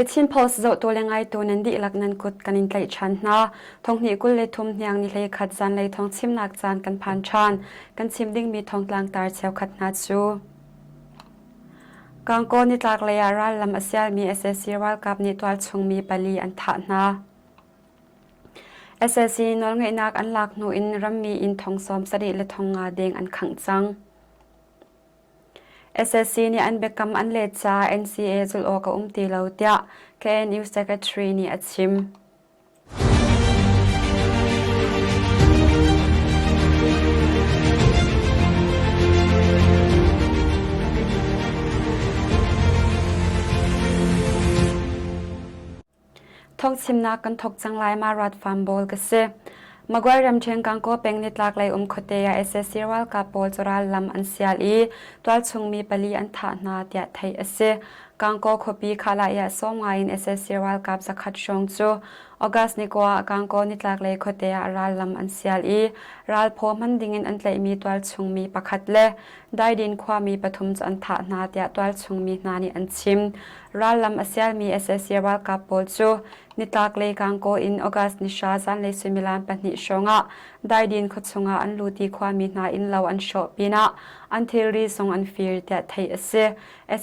The Chin Post zohtu le ngaitu nan dihlak nan kut kan in tlaih ṭhan hna. Thonghnih 23 hniang ni 11 zanlei thawng chimnak caan kan phan ṭhan. Kan chim dingmi thongtlang tar cheukhat hna cu. Kangkaw nitlak lei ah rallam a sialmi sac ralkap nih tualchung mi pali an thah hna. Sac nawlngeihnak an lak hnu in rammi inn thong 70 le thong nga deng an khangh cang. Sac nih an biakam an let caah NCA zulh awk a um ti lo tiah KNU Secretary nih a chim. Thawngchimnak kan thawk cang lai ma rat farm bawl ka si. Magway ramṭhen Gangaw peng nitlak lei um khuate ah sac ralkap pawl cu rallam an sial i tualchung mi pali an thah hna tiah theih a si. Gangaw khuapi Khalai ah sawm ngai in sac ralkap zakhat hrawng cu August ni kua ah Gangaw nitlak lei khuate ah rallam an sial i ralphaw hman dingin an tlaihmi tualchung mi pakhat le Daidin khuami pathum cu an thah hna tiah tualchung mi hna nih an chim. Rallam a sialmi sac ralkap pawl cu Nitlaklei Gangaw in August ni hra zanlei suimilam pahnih hrawngah Daidin khuachung ah an lut i khuami hna innlo an hrawh pinah an thilri zong an fir tiah theih a si.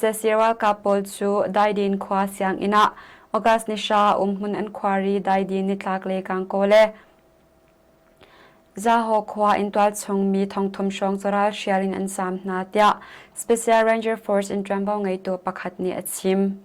Sac ralkap pawl cu Daidin khua sianginn ah August ni hra umhmun an khuar i Daidin nitlaklei Gangaw le Zahaw khua in tualchung mi thongthum hrawng cu ralhrial in an zaam hna tiah Special Ranger Force in ṭuanvo ngeitu pakhat nih a chim.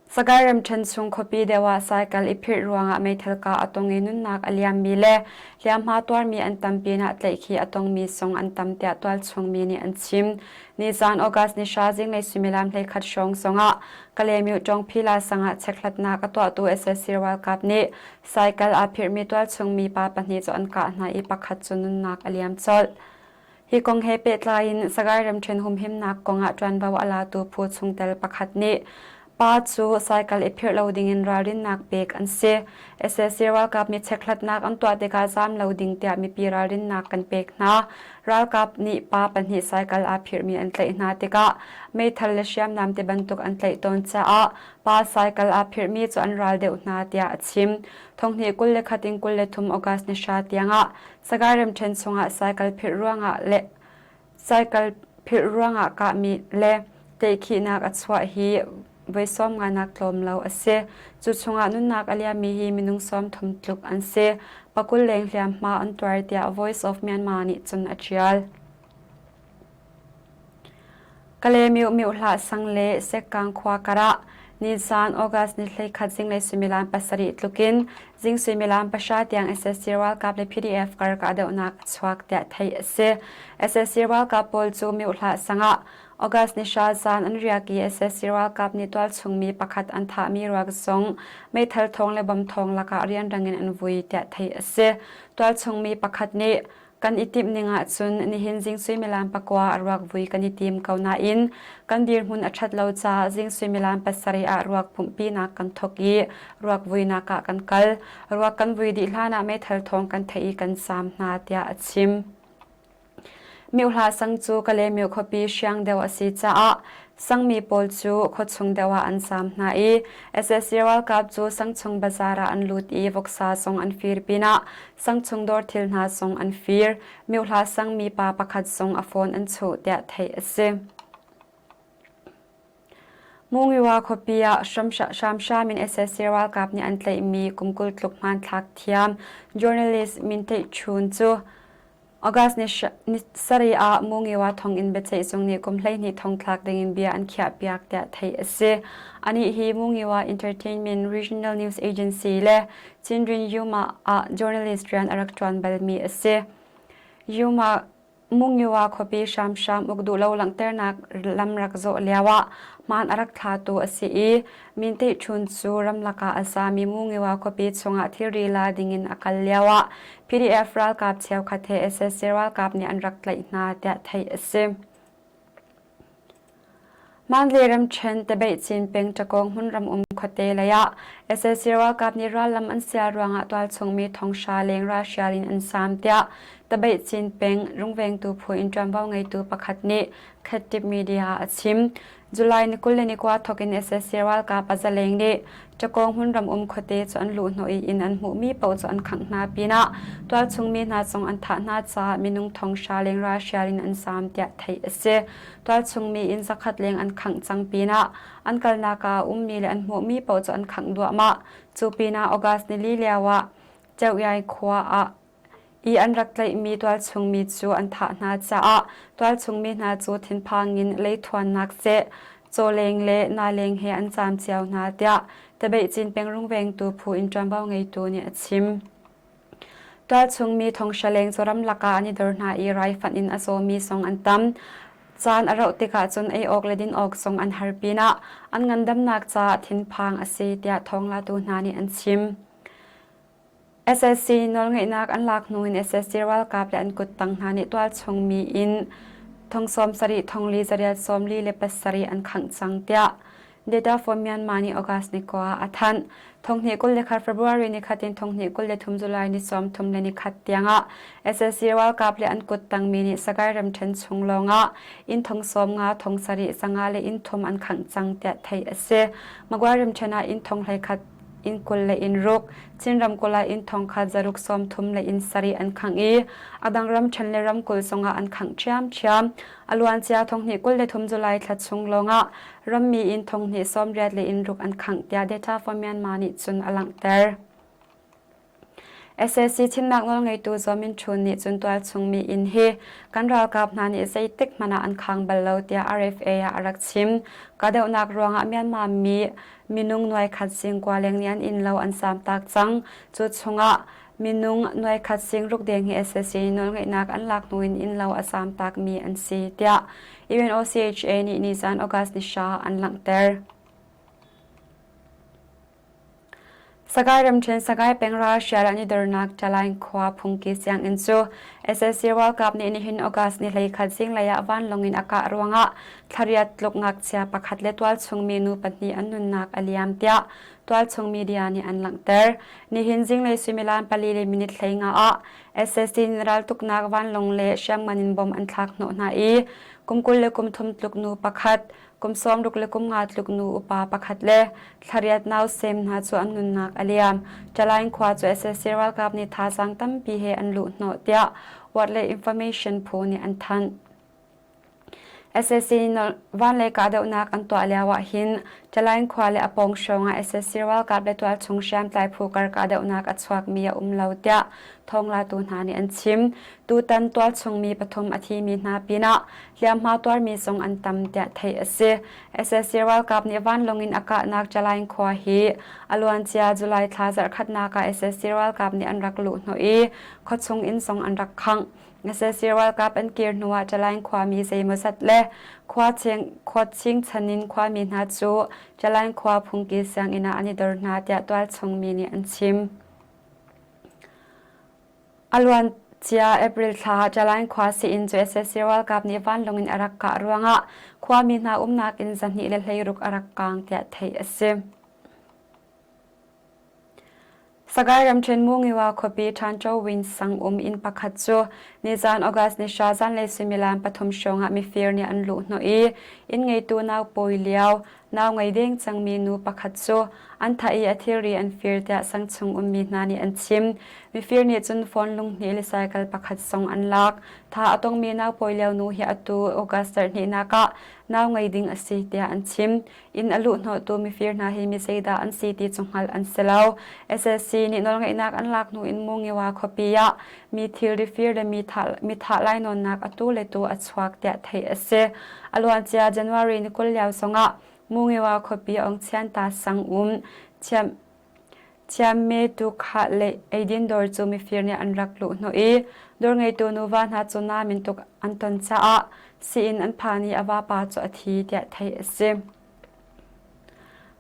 Sagaing ramṭhen chung khuapi deuh ah cycle i phirh ruangah meithal kah a tong i nunnak a liammi le hliamhma tuarmi an tam pinah tlaihkhih a tongmi zong an tam tiah tualchung mi nih an chim. Nizaan August ni hra zinglei suimilam 11 hrawng zongah Kalaymyo Ṭawngphila sang ah chekhlatnak a tuahtu sac ralkap nih cycle aa phirhmi tualchung mi pa pahnih cu an kah hna i pakhat cu nunnak a liam colh. Hi kong he pehtlai in Sagaing ramṭhen humhimnak kong ah ṭuanvo a latu phu chungtel pakhat nih pa cu cycle i phirh lo dingin ralrinnak pek an si. Sac ralkap nih chekhlatnak an tuah tikah zaam lo ding tiah mipi ralrinnak kan pek hna. Ralkap nih pa pahnih cycle aa phirhmi an tlaih hna tikah meithal le hriamnam ti bantuk an tlaih tawn caah pa cycle aa phirhmi cu an ral deuh hna tiah a chim. Thonghnih 21 in 23 August ni hra tiangah Sagaing ramṭhen chungah cycle phirh ruangah le cycle phirh ruangah kahmi le tlaihkhihnak a chuah hi voi sawm nganak tlawm lo a si. Cu chungah nunnak a liammi hi minung 30 tluk an si. Pakul leng hliamhma an tuar tiah Voice of Myanmar nih cun a ṭial. Kalaymyo Myohlah sang le Sekkang khua karah nizaan August ni 11 zinglei suimilam pasarih tlukin zing suimilam pahra tiang sac ralkap le PDF kar kahdohnak a chuak tiah theih a si. Sac ralkap pawl cu Myohlah sang ah August ni hra zaan an riak i sac ralkap nih tualchung mi pakhat an thahmi ruak zong meithal thawng le bom thawng lakah rianrang in an vui tiah theih a si. Tualchung mi pakhat nih Kan i timh ning ahcun nihin zing suimilam pakua a ruak vui kan i tim ko nain kan dirhmun a ṭhat lo caah zing suimilam pasarih ah ruak pumhpinak kan thawk i ruak vuinak ah kan kal. Ruak kan vui dih hlanah meithal thawng kan theih i kan zaam hna tiah a chim. Miohla sang cu Kalaymyo khuapi hriang deuh a si caah Sangmi pawl cu khuachung deuh ah an zaam hna i sac ralkap cu sangchung bazaar ah an lut i voksa zong an fir pinah sangchung dawr thil hna zong an fir. Myohla sangmi pa pakhat zong a phone an chuh tiah theih a si. Mungiwa khuapi ah hramhram in sac ralkap nih an tlaihmi kum 20 tluk hmanthlak thiam journalist Min Theih Chun cu August ni sarih ah Mungiwa thonginn biaceihzung nih kum 12 thongthlak dingin bia an khiahpiak tiah theih a si. Anih hi Mungiwa Entertainment Regional News Agency le Chinrin Yuma ah journalist rian a rak ṭuan balmi a si. Yuma Mungiwa khuapi hramhram uk duh lo langhternak lam rak zawh lioah hmaan a rak thlatu a si i Minte Chun cu ramlak ah a zami Mungiwa khuapi chungah thilri la dingin a kal lioah PDF ralkap cheukhat he sac ralkap nih an rak tlaih hna tiah theih a si. Mandalay ramṭhen Tabeihcin peng Ṭakawng hmunram um khuate lei ah sac ralkap nih rallam an sial ruangah tualchung mi thonghra leng ralhrial in an zaam tiah Tabeihcin peng rungvengtu phu in ṭuanvo ngeitu pakhat nih Khattip Media ah a chim. July ni 21 thawk in sac ralkap a zaleng nih Ṭakawng hmunram um khuate cu an luhhnawh i inn an hmuhmi paoh cu an khangh hna pinah tualchung mi hna zong an thah hna caah minung thonghra leng ralhrial in an zaam tiah theih a si. Tualchung mi inn zakhat leng an khangh cang pinah an kalnak ah a ummi le an hmuhmi paoh cu an khangh duahmah. Cu pinah August nili lioah Ceuhyai khua ah i an rak tlaihmi tualchung mi cu an thah hna caah tualchung mi hna cu thinphang in leithuannak seh, cawleng le naleng he an caam cio hna tiah Tabeihcin peng rungvengtu phu in ṭuanvo ngeitu nih a chim. Tualchung mi thonghra leng cu ramlak ah an i dor hna i raifanh in a zawmi zong an tam. Caan a rauh tikah cun ei awk le din awk zong an har pinah an ngandamnak caah thinphang a si tiah thawnglatu hna nih an chim. Sac nawlngeihnak an lak hnu in sac ralkap le an kuttang hna nih tualchung mi in thong 70 thong li zariat 47 an khangh cang tiah Data for Myanmar nih August ni kua ah a thanh. Thong hnih 21 February ni khat in thong hnih 23 July ni 30 le ni khat tiangah sac ralkap le an kuttang mi nih Sagaing ramṭhen chung lawngah inn thong 50 thong sarih zanga le inn thum an khangh cang tiah theih a si. Magway ramṭhen ah inn thong 11 inn 20 le inn ruk, Chin ramkulh ah inn thongkhat zaruk 30 le inn sarih an khangh i a dang ramṭhen le ramkulh zongah an khangh ṭhiamṭhiam. A luancia thonghnih 23 July thla chung lawngah rammi inn thonghnih 80 le inn ruk an khangh tiah Data for Myanmar nih cun a langhter. Sac chimnak nawlngeitu Zaw Min Htun nih cun tualchung mi inn hi kan ralkap hna nih zeitik hmanh ah an khang bal lo tiah RFA ah a rak chim. Kahdohnak ruangah Myanmar mi minung nuaikhat singkua leng nih an inn lo an samtak cang. Cu chungah minung nuaikhat singruk deng hi sac nawlngeihnak an lak hnu in inn lo a samtak mi an si tiah UNOCHA nih nizan August ni hra an langhter. Sagaing ramṭhen Sagaing peng ralhrial an i dornak Ṭalaing khua phungki sianginn cu sac ralkap nih nihin August ni 11 zinglei ah vanlawng in a kah ruangah thlariat tluk ngakchia pakhat le tualchung minu pahnih an nunnak a liam tiah tualchung media nih an langhter. Nihin zinglei suimilam pali le minute 15 ah sac nih raltuknak vanlawng le hriamngan in bom an thlak hnawh hna i kum 20 le kum thum tluk nu pakhat kum 60 le kum nga tluk nu upa pakhat le thlariat nausem hna cu an nunnak a liam. Ṭalaing khua cu sac ralkap nih thazaang tampi he an luh hnawh tiah World Information phu nih an thanh. Sac vanlei kahdohnak an tuah lio ah hin Ṭalaing khua le a pawng hrawng ah sac ralkap le tualchung hriamtlai phu kar kahdohnak a chuakmi a um lo tiah thawnglatu hna nih an chim. Tutan tualchung mi pathum a thimi hna pinah hliamhma tuarmi zong an tam tiah theih a si. Sac ralkap nih vanlawng in a kahnak Ṭalaing khua hi a luancia July thla zarhkhatnak ah sac ralkap nih an rak luhhnawh i khuachung inn zong an rak khangh. Sac ralkap an kir hnuah Ṭalaing khuami zeimawzat le khua chingchan in khuami hna cu Ṭalaing khua phungki sianginn ah an i dor hna tiah tualchung mi nih an chim. A luancia April thla ah Ṭalaing khua sii-inn cu sac ralkap nih vanlawng in a rak kah ruangah khuami hna umnak inn 216 a rak kaang tiah theih a si. Sagaing ramṭhen Mungiwa khuapi Ṭhancho sang um inn pakhat cu nizan August ni hra zanlei suimilam pathum hrawngah mifir nih an luhhnawh i inn ngeitu nau pawi lio Nau ngei deng cangmi nu pakhat cu an thah i a thilri an fir tiah sangchung ummi hna nih an chim. Mifir nih cun phone lunghnih le cycle pakhat zong an lak. Tha a tongmi nau pawi lio nu hi atu August zarhhnihnak ah nau ngei ding a si tiah an chim. Inn a luhhnawhtu mifir hna hi mi zeidah an si ti cu hngalh an si lo. SSC nih nawlngeihnak an lak hnu in Mungiwa khuapi ah mi thilri fir le mi thah lainawnnak atu le tu a chuak tiah theih a si. A luancia January ni 20 lio zongah Mungiwa khuapi Ongchianta sang um Chiamme Tukhah le eidin dawr cu mifir nih an rak luh hnawh i dawr ngeitu nuva hna cu namin tuk an ton caah sii-inn an phan i a vapa cu a thi tiah theih a si.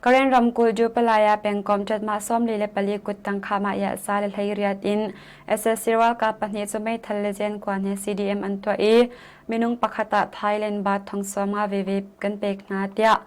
Karen ramkulh Dupalaya pengkomh ṭatmah 44 kuttang khahmah yahza le 18 in sac ralkap pahnih cu meithal le zenkuan he CDM an tuah i minung pakhat ah Thailand baht thong 50 veve kan pek hna tiah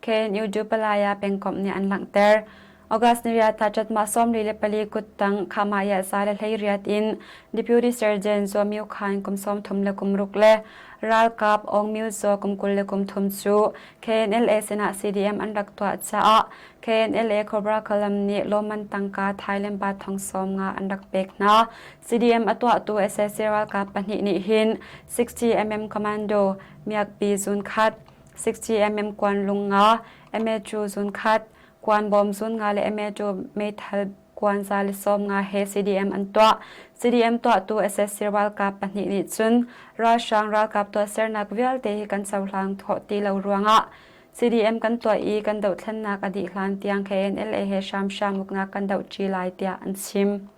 KNU Dupalaya pengkomh nih an langhter. August ni riat ah ṭatmah 44 kuttang Khamaya za le 18 in Deputy Surgeon Zaw Myo Khan kum 36 le ralkap Aung Myo Zaw kum 23 cu KNLA sinah CDM an rak tuah caah KNLA Cobra Column nih lawmman tangka Thailand baht thong 50 an rak pek hna. CDM a tuahtu sac ralkap pahnih nih hin 60mm Commando miakpi zun khat, 60mm kuan lung nga, MA2 zun khat, kuan bawm zun nga le MA2 meithal kuan za le 50 he CDM an tuah. CDM tuahtu sac ralkap pahnih nih cun ralhrang ralkap tuahsernak vialte hi kan cohlang khawh ti lo ruangah CDM kan tuah i kan dohthlennak a dih hlan tiang KNLA he hramhram uknak kan dohṭi lai tiah an chim.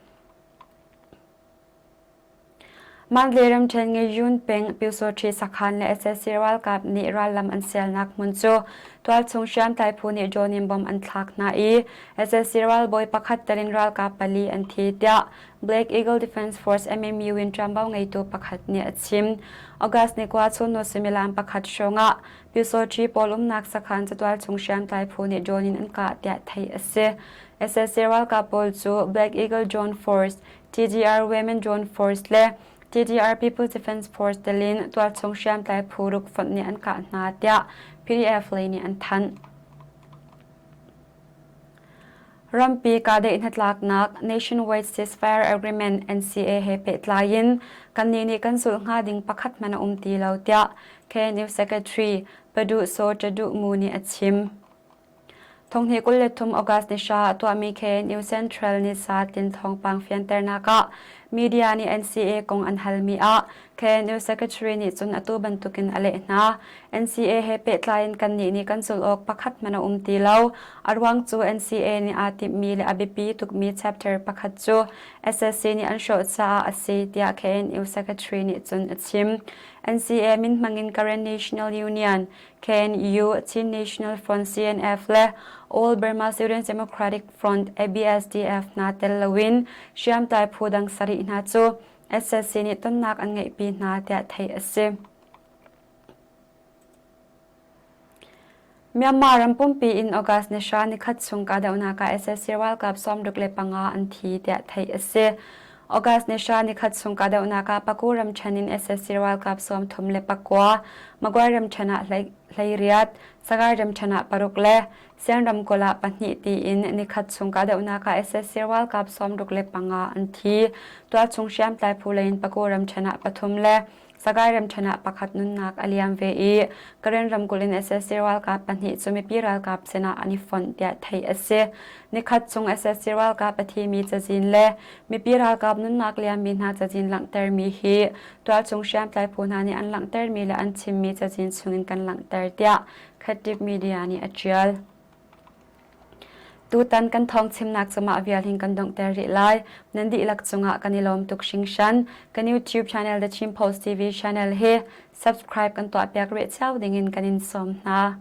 Mandalay ramṭhen Ngayun peng Pyusawṭhi sakhan le sac ralkap nih rallam an sialnak hmun cu tualchung hriamtlai phu nih drone in bomb an thlak hna i sac ralbawi pakhat tel in ralkap pali an thi tiah Black Eagle Defense Force MMU in ṭuanvo ngeitu pakhat nih a chim. August ni kua chunhnu suimilam pakhat hrawngah Pyusawṭhi pawl umnak sakhan cu tualchung hriamtlai phu nih drone in an kah tiah theih a si. Sac ralkap pawl cu Black Eagle Drone Force TDR Women Drone Force le TDR People's Defense Force telin tualchung hriamtlai phu ruk fonh nih an kah hna tiah PDF lei nih an thanh. Rampi kahdaih hnatlaknak Nationwide Ceasefire Agreement NCA he pehtlai in kannih nih kan zulh hnga ding pakhat hmanh a um ti lo tiah KNU Secretary Paduh Saw Ṭaduh Mu nih a chim. Thonghnih 23 August ni hra ah tuahmi KNU Central ni satin thawngpang fianternak ah media nih NCA kong an halmi ah KNU Secretary nih cun atu bantukin a leh hna. NCA he pehtlai in kannih nih kan zulh awk pakhat hmanh a um ti lo. A ruang cu NCA nih aa timhmi le a biapi tukmi chapter pakhat cu SSC nih an hrawh caah a si tiah KNU Secretary nih cun a chim. NCA min hmangin Karen National Union KNU, Chin National Front CNF le All Burma Students Democratic Front ABSDF hna tel loin hriamtlai phu dang sarih hna cu SSC nih tonnak an ngeihpi hna tiah theih a si. Myanmar ram pumpi in August ni hra nikhat chung kahdohnak ah SSC ralkap 65 an thi tiah theih a si. August ni hra nikhat chung kahdohnak ah Paku ramṭhen in sac ralkap 39, Magway ramṭhen ah 18, Sagaing ramṭhen ah paruk le Sian ramkulh ah pahnih tiin nikhat chung kahdohnak ah sac ralkap 65 an thi. Tualchung hriamtlai phu lei in Paku ramṭhen ah pathum le Sagaing ramṭhen ah pakhat nunnak a liam ve i Karen ramkulh in sac ralkap pahnih cu mipi ralkap sinah an i fonh tiah theih a si. Nikhat chung sac ralkap a thimi cazin le mipi ralkap nunnak liammi hna cazin langhtermi hi tualchung hriamtlai phu hna nih an langhtermi le an chimmi cazin chungin kan langhter tiah Khatip Media nih a ṭial. Tutan kan thawng chimnak cu mah vial hin kan donghter rih lai. Nan dihlak cungah kan i lawm tuk hringhran. Kan YouTube channel The Chin Post TV channel hi subscribe kan tuahpiak rih cio dingin kan in sawm hna.